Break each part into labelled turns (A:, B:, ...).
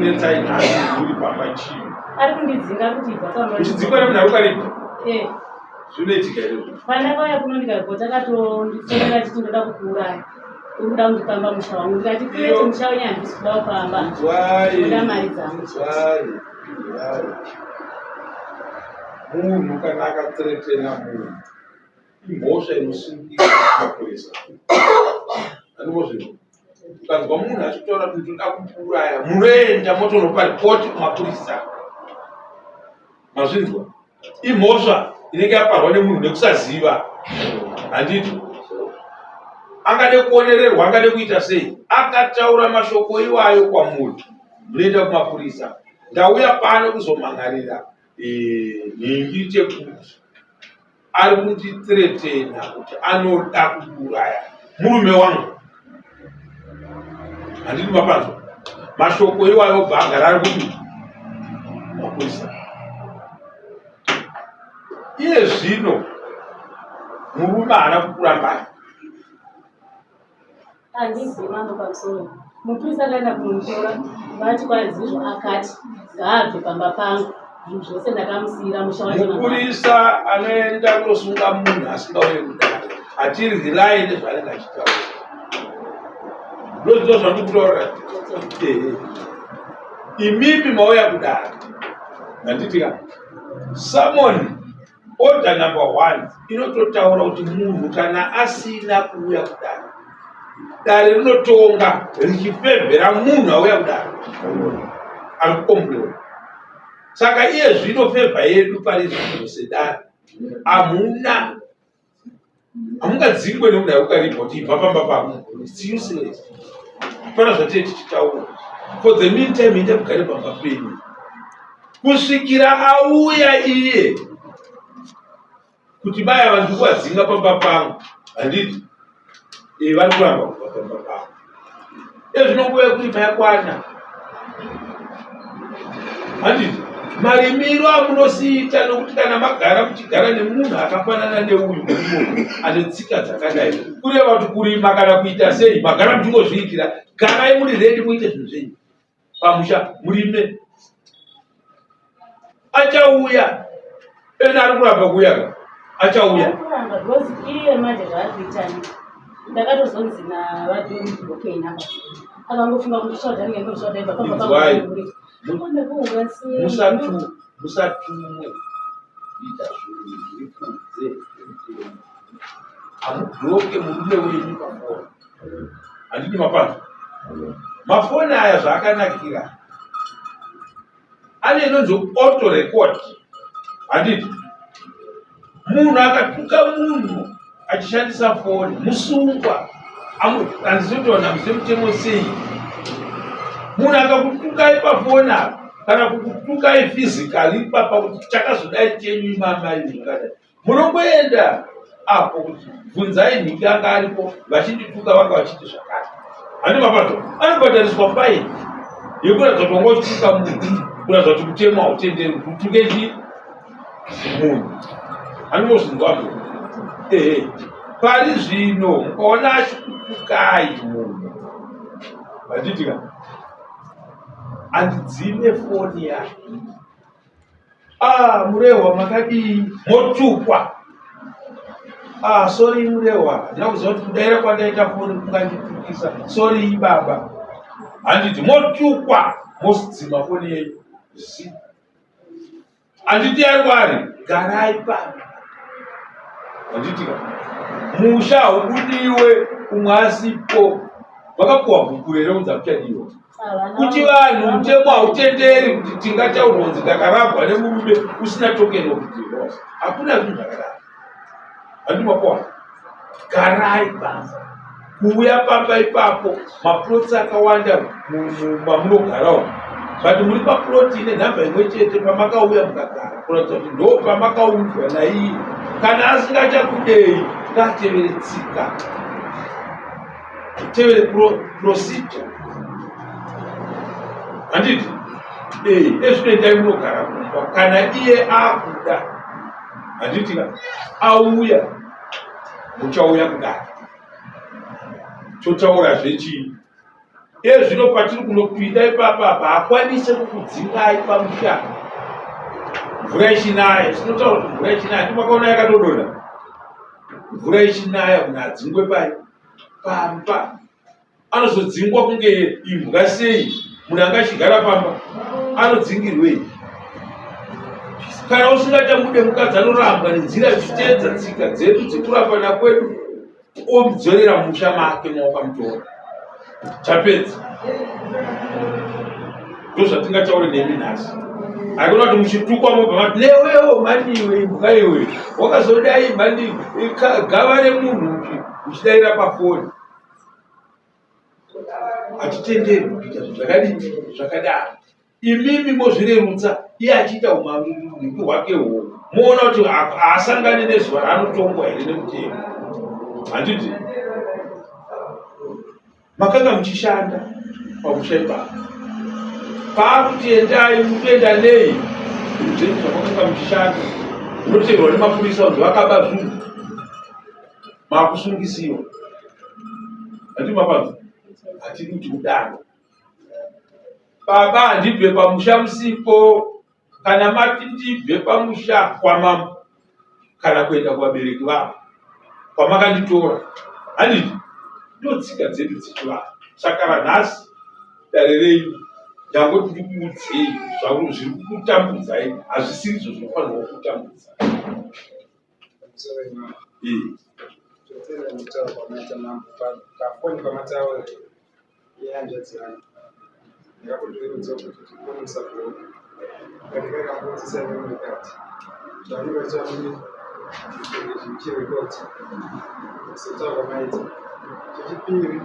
A: kukunetsai nhasi muri pamba chii?
B: Ari kundidzinga kuti ibva pamba.
A: Uchidzingwa nemunhu ari kukariba?
B: Eh.
A: Zvinoitika here?
B: Pandakauya kuno ndikaripota akatondifonera achiti ndoda kukuuraya. Uri kuda kundipamba musha wangu. Ndikati kwete musha wenyu handisi kuda kupamba. Ndoda mari dzangu.
A: Munhu kana akathreatena munhu imhosva inosungirwa mapurisa. Andimozvinhu. Ukanzwa munhu achitaura kuti ndoda kukuuraya, munoenda motonopa ripoti kumapurisa. Mazvinzwa? Imhosva inenge yaparwa nemunhu nekusaziva. Handiti? Angade kuonererwa, angade kuita sei? Akataura mashoko iwayo kwamuri, munoenda kumapurisa. Ndauya pano kuzomhan'arira eh, nhingi chekuti ari kundithreatena kuti anoda kundiuraya murume wangu. Handiti mapanzwa? Mashoko iwayo obva agara ari kuti mapurisa. Iye zvino murume haana kukurambai.
B: Handizivi mambo pamusoro. Mupurisa akaenda kunomutora vati kwazizvo akati ngaabve pamba pangu zvinhu zvose ndakamusiyira musha wacho.
A: Mupurisa anoenda kunosunga munhu asingauye kudare atirwirai nezvaanenge achitaura. Ndozvino zvandiri kutaura. Ehe. Imimi mauya kudare. Handiti ka? Summon Order number one inototaura kuti munhu kana asina kuuya kudare, dare rinotonga richifevhera munhu auya kudare ari kukomplaina. Saka iye zvino fevha yedu pari zvino sedare hamuna hamungadzingwe nemunhu ari kukaribha kuti ibva pamba pako. It's useless. Hapana zvatee tichitaura. For the meantime enda kugare pamba penyu kusvikira auya iye kuti mai ava ndiri kuvadzinga pamba pangu handiti e vari kuramba kubva pamba pangu ezvino nguva yekurima yakwana handiti marimiro amunosiita nokuti kana magara muchigara nemunhu akafanana neuyu murume ane tsika dzakadai kureva kuti kurima kana kuita sei magara muchingozviitira garai muri redi muite zvinhu zvenyu pamusha murime achauya ena ari kuramba kuuya ka achauya
B: kuramba because iye manje zvaari kuita ndakatozonzi navadhoni okay namba akangofunga kuti shodha ndinge ndoshodha ibva pamba
A: Inzwai. Musatu musatumwe kuita zvinhu zviri kunze kwemutemo. Hamubloke murume wenyu pafoni. Handiti mapanzwa? Mafoni aya zvaakanakira ane inonzi auto record. Handiti? Munhu akatuka munhu achishandisa foni musungwa. Handizotoona mutemo sei. Munhu akakutukai pafoni apa kana kukutukai physically ipapa kuti chakazodai chenyu imamai mukadai. Munongoenda apo kuti bvunzai nhingi anga aripo vachindituka vanga vachiti zvakati. Handi mapato anobhadhariswa faini yekuratidza kuti wanga uchituka munhu kuratidza kuti mutemo hautenderi kuti utuke chii munhu. Handimozvinzwa munhu. Ehe. Pari zvino mukaona achikutukai munhu handiti ka handidzime foni yake Ah, Murehwa makadii? Motukwa. Ah, sorry Murehwa. Handina kuziva kuti kudaira kwandaita foni kunganditukisa. Sorry baba. Handiti motukwa mosidzima foni yenyu. Zi. Handiti arwari. Garai pano. Handiti ka. Musha haubudiwe umwe asipo. Vakapuwa gupuro here kunzi hakuchadiwa? Kuti vanhu mutemo hautenderi kuti tingataurwa kunzi ndakarambwa nemurume usina token of divorce. Hakuna zvinhu zvakadaro. Handimapoa. Garai basa. Kuuya pamba ipapo maplots akawanda mamunogara umu. But muri paplot ine nhamba imwe chete pamakauya mukagara kuratidza kuti ndo pamakaudzwa naiye. Kana asingachakudei ngaatevere tsika. Tevere procedure. Handiti? Eh, ezvino endai munogara kumba kana iye akuda. Handiti ka? Auya muchauya kudare. Totaura zvechii? Iye zvino patiri kunopinda ipapa apa hakwanise kukudzingai pamusha. Mvura ichinaya, tinotaura kuti mvura ichinaya, ndimakaona yakatodonha. Mvura ichinaya munhu adzingwe pai pamba. Anozodzingwa kunge imbwa sei munhu anga achigara pamba anodzingirwei? Kana usingachamude mukadzi anorambwa nenzira zvichiteedza tsika dzedu dzekurambana kwedu omudzorera mumusha make mawakamutora. Chapedza. Ndozvatingataure nemi nhasi. Haikona kuti muchitukwa mobva mati newewo mani iwe imbwa iwe wakazodai mani gava remunhu uchidaira pafoni. Hatitenderwi kuita zvinhu zvakadii zvakadaro. Imimi mozvirerutsa iye achiita umamniki hwake uhwo moona kuti haasangani nezuva raanotongwa here nemutemo. Handiti makanga muchishanda pamusha ipapo paakuti endai mukuenda nei zvinhu zvenyu zvamakanga muchishanda munoteverwa nemapurisa kunzi vakaba zvinhu makusungisiwa handi mapanzwa hatidi kuti kudaro baba handibve pamusha musipo kana mati ndibve pamusha kwamambo kana kuenda kuvabereki vavo kwamakanditora handiti ndotsika dzedu dzechivanhu saka ranhasi dare renyu ndangoti ndikuudzei zviri kukutambudzai hazvisirizvo zvinofanirwa kukutambudza
C: Pafoni pamataura yehanzvadzi yangu ndakakutoiudza kuti tikone musagona ndikakambodzisa nemurikati zvavanenge vachiita zvichirekodi sokutaura kwamaita chechipiri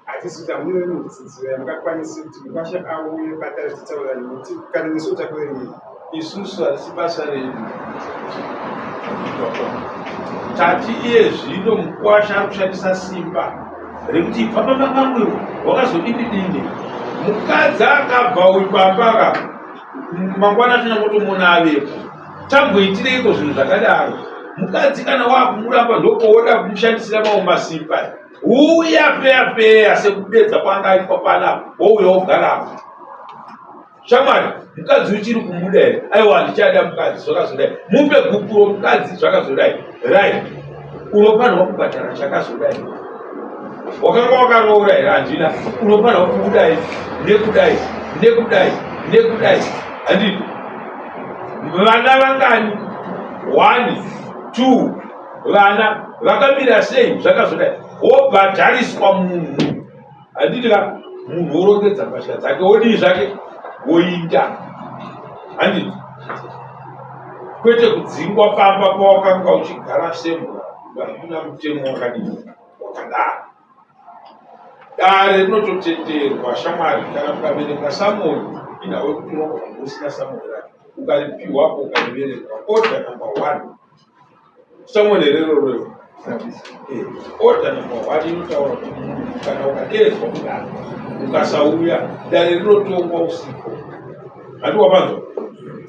C: Hatisi kuti hamuna nemubvunzo yamungakwanisi kuti mukwasha auye patare titaura nekuti kana nesu takuverengei.
A: Isusu harisi basa redu. Tati iye zvino mukwasha ari kushandisa simba rekuti ibva pamba pangu iwe wakazodini dini. Mukadzi akabva uyu pamba ka mangwana tinangotomuona avepo. Tamboitireiko zvinhu zvakadaro? Mukadzi kana wakumuramba ndopowoda kumushandisira mamwe masimba. Huya feya feya sekudedza kwanga aitwa panapa wouya wogarapo. Shamwari, mukadzi uchiri kumuda here? Aiwa handichada mukadzi zvakazodai. Mupe gupuro mukadzi zvakazodai. Right. Unofanirwa kubhadhara chakazodai. Wakanga wakaroora here? Handina. Unofanirwa kudai nekudai nekudai nekudai. Handidi. Vana vangani? One, two, vana vakamira sei zvakazodai wobhadhariswa munhu handiti ka munhu worongedza mbatya dzake wodii zvake woinda handiti kwete kudzingwa pamba pawakanga uchigara sembwa hakuna mutemo wakadii wakadaro dare rinototenderwa shamwari kana mukaverenga samoni inhau yekuti unogona kunge usina samoni racho ukaripiwapo ukariverenga order number one Someone hereroro eh, order number one inotaura kuti munhu kana ukadeedzwa kudare ukasauya dare rinotongwa usipo. Handi wapanzwa?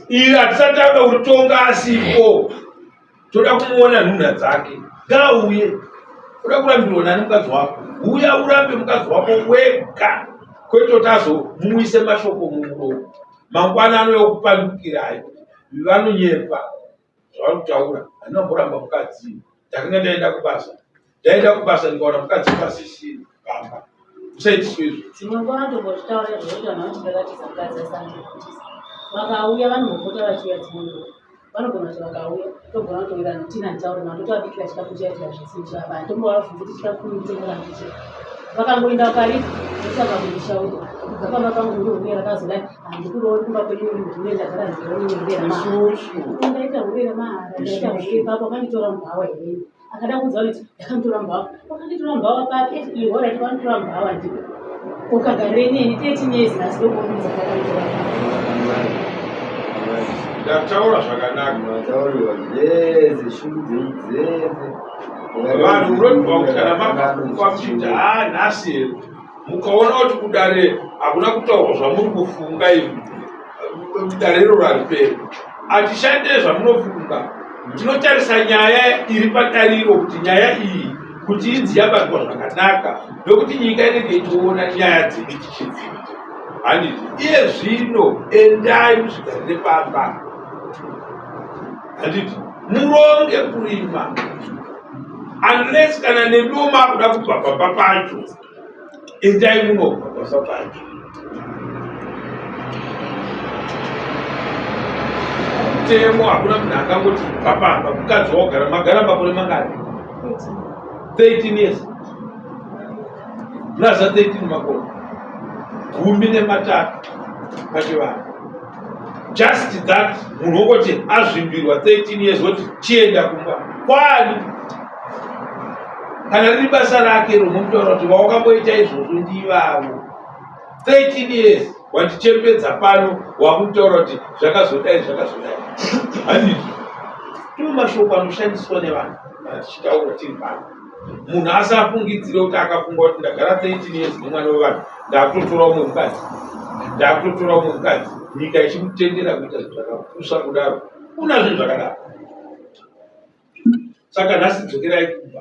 A: Iri hatisatanga kuritonga asipo. Toda kumuona nhunha dzake. Ngaauye. Uda kurambirwa nani mukadzi wako? Uya urambe mukadzi wako wega. Kwete kuti azomuise mashoko mumuromo. Mangwana anouya kupandukirai. Vanonyepa. Zvavari kutaura handina kumboramba mukadzi ndakanga ndaenda kubasa ndaenda kubasa ndikawana mukadzi pasisiri pamba musaitiswe izvo
B: dzimwe nguva vanotombozvitaura izvo kuti vanhu vanoti ndakatiza mukadzi asandikutiza vakauya vanombopota vachiuya dzimwe nguva vanogona kuti vakauya togona kutowira notina nditaure navo ndotovabikira chikafu chiyaitira zvese ndichivapa handimbovabvunzi kuti chikafu mutengo kana kuti chii vakangoenda vakaripa ndotsvaka kundishaura kubva pamba pangu uri hure rakazodai handikuroori kumba kwenyu uri hure ndagara ndiroori hure ramahara ndaita hure ramahara ndaita hure ipapo akanditora mubhawa here akada kuudza kuti ndakanditora mubhawa wakanditora mubhawa papi ihoraiti wakanditora mubhawa ndipo ukagarire neni 13 years nhasi ndokuudza kwakanditora
A: ndataura zvakanaka
D: Matauriwa zvese shungu dzenyu dzese.
A: Vanhu munobva kuti kana makakufa muchiti haa nhasi here mukaona kuti kudare hakuna kutaurwa zvamuri kufunga imi dare iroro hariperi hatishande zvamunofunga tinotarisa nyaya iri padariro kuti nyaya iyi Kuti inzi yabatwa zvakanaka nokuti nyika inenge ichiona nyaya dzedu tichidziita. Handiti iye zvino endai muzvigarire pamba. Handiti muronge kurima unless kana nemiwo makuda kubva pamba pacho endai munobva pamba pacho. Mutemo hakuna munhu angangoti bva pamba mukadzi wagara magara makore mangani? 13 years. Muna 13 makore 13 pachivanhu. Just that munhu wongoti azvimbirwa 13 years woti chienda kumba kwani kana riri basa rake ronomutaura kuti vawakamboita izvozvo ndivavo 13 years wandichembedza pano wakutaura kuti zvakazodai zvakazodai handizvo ndiwo mashoko anoshandiswa nevanhu kana tichitaura tiri pano munhu asafungidzire kuti akafunga kuti ndagara 13 years nemwana wevanhu ndakutotora umwe mukadzi ndakutotora umwe mukadzi nyika ichimutendera kuita zvinhu zvakapusa kudaro kuna zvinhu zvakadaro saka nhasi dzokerai kumba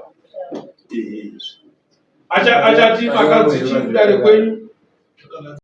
A: achati makanzi chii kudare kwenyu.